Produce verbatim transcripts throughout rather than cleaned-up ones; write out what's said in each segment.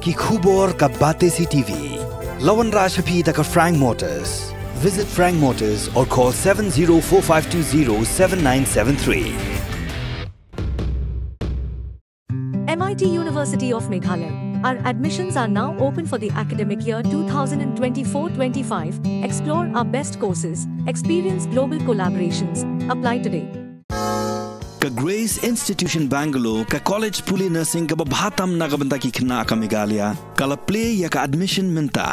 Ki khubor ka Batesi T V. La wanrah sha phi da ka Frank Motors. Visit Frank Motors or call seven zero four five two zero seven nine seven three. M I T University of Meghalaya. Our admissions are now open for the academic year two thousand twenty-four twenty-five. Explore our best courses, experience global collaborations. Apply today. Ka Grace Institution Bangalore, ka college pule nursing kaba bha tam na ka bynta ki khynnah ka Meghalaya, ka la plie ïa ka admission mynta.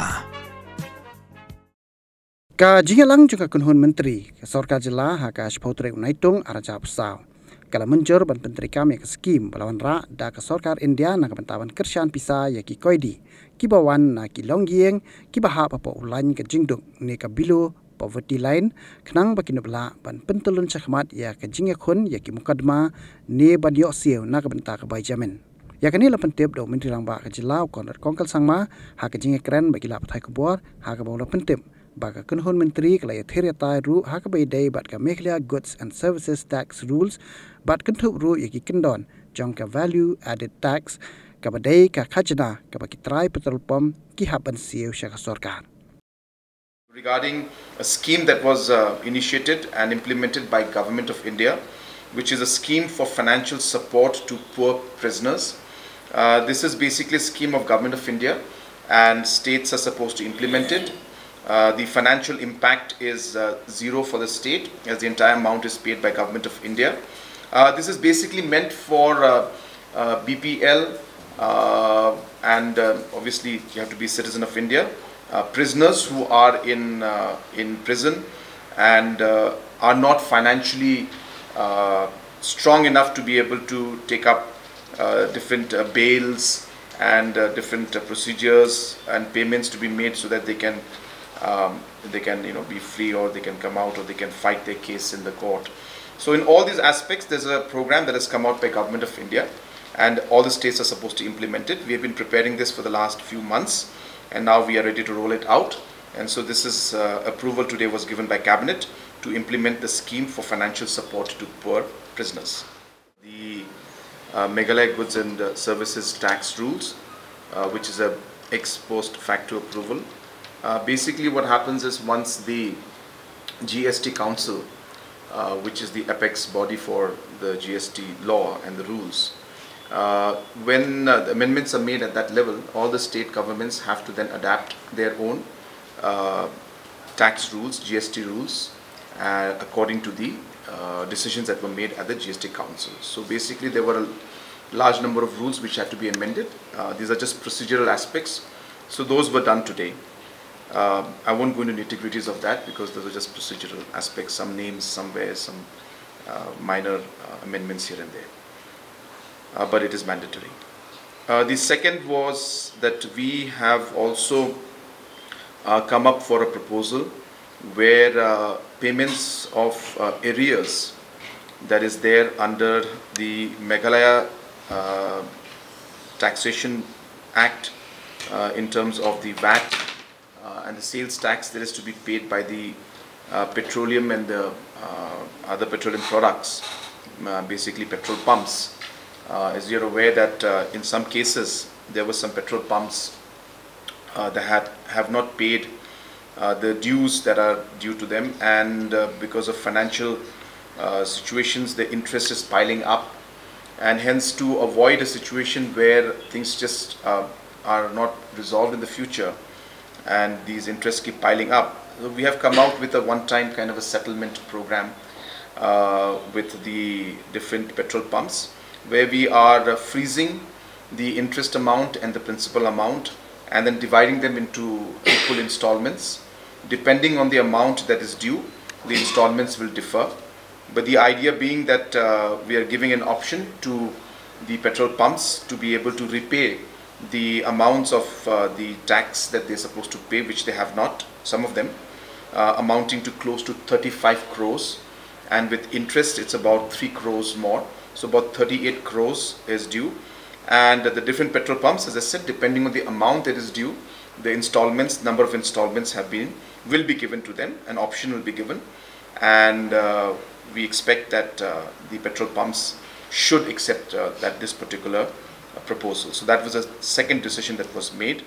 Ka jingïalang jong ka kynhun myntri ka sorkar jylla ha ka shiphew tarik u Naitung arhajar arphew saw ka la mynjur ban pyntreikam ïa ka skim ba la wanrah da ka sorkar India na ka bynta ban kyrshan pisa ïa ki koidi kiba wan na ki longïing kiba hap hapoh u lain ka jingduk ne ka below poverty line, khnang ba kin ïoh lah ban pyntyllun shakhmat ïa ka jingïakhun ïa ki mukotduma ne ban ïoh siew na ka bynta ka bai jamin. Ïa kane la pyntip da u Myntri Rangbah ka jylla u Conrad Kongkal Sangma ha ka jingïakren bad ki lad pathai khubor, ha kaba u la pyntip ba ka kynhun myntri ka la ïathir ïatai ruh ha kaba ïadei bad ka Meghalaya Goods and Services Tax Rules bad kynthup ruh ïa ki kyndon jong ka Value Added Tax, kaba dei ka khajna kaba ki trai petrol pump ki hap ban siew sha ka sorkar. Regarding a scheme that was uh, initiated and implemented by Government of India, which is a scheme for financial support to poor prisoners. Uh, this is basically a scheme of Government of India, and states are supposed to implement it. Uh, the financial impact is uh, zero for the state, as the entire amount is paid by Government of India. Uh, this is basically meant for uh, uh, B P L, uh, and uh, obviously you have to be a citizen of India. Uh, prisoners who are in uh, in prison and uh, are not financially uh, strong enough to be able to take up uh, different uh, bails and uh, different uh, procedures and payments to be made so that they can um, they can you know be free, or they can come out, or they can fight their case in the court. So in all these aspects, there's a program that has come out by Government of India, and all the states are supposed to implement it. We have been preparing this for the last few months, and now we are ready to roll it out. And so this is uh, approval today was given by Cabinet to implement the scheme for financial support to poor prisoners. The uh, Meghalaya Goods and uh, Services Tax Rules, uh, which is a ex post facto approval. Uh, basically, what happens is, once the G S T Council, uh, which is the apex body for the G S T law and the rules, uh, when uh, the amendments are made at that level, all the state governments have to then adapt their own uh, tax rules, G S T rules, uh, according to the uh, decisions that were made at the G S T Council. So basically, there were a large number of rules which had to be amended. Uh, these are just procedural aspects. So those were done today. Uh, I won't go into nitty-gritties of that, because those are just procedural aspects, some names somewhere, some uh, minor uh, amendments here and there. Uh, but it is mandatory. Uh, the second was that we have also uh, come up for a proposal where uh, payments of uh, arrears that is there under the Meghalaya uh, Taxation Act, uh, in terms of the vat uh, and the sales tax that is to be paid by the uh, petroleum and the uh, other petroleum products, uh, basically petrol pumps. Uh, as you're aware that uh, in some cases there were some petrol pumps uh, that had, have not paid uh, the dues that are due to them, and uh, because of financial uh, situations, the interest is piling up, and hence, to avoid a situation where things just uh, are not resolved in the future and these interests keep piling up, so we have come out with a one-time kind of a settlement program uh, with the different petrol pumps, where we are uh, freezing the interest amount and the principal amount, and then dividing them into equal installments. Depending on the amount that is due, the installments will differ. But the idea being that uh, we are giving an option to the petrol pumps to be able to repay the amounts of uh, the tax that they're supposed to pay, which they have not, some of them, uh, amounting to close to thirty-five crores. And with interest, it's about three crores more. So about thirty-eight crores is due. And the different petrol pumps, as I said, depending on the amount that is due, the installments, number of installments have been, will be given to them. An option will be given. And uh, we expect that uh, the petrol pumps should accept uh, that this particular proposal. So that was a second decision that was made.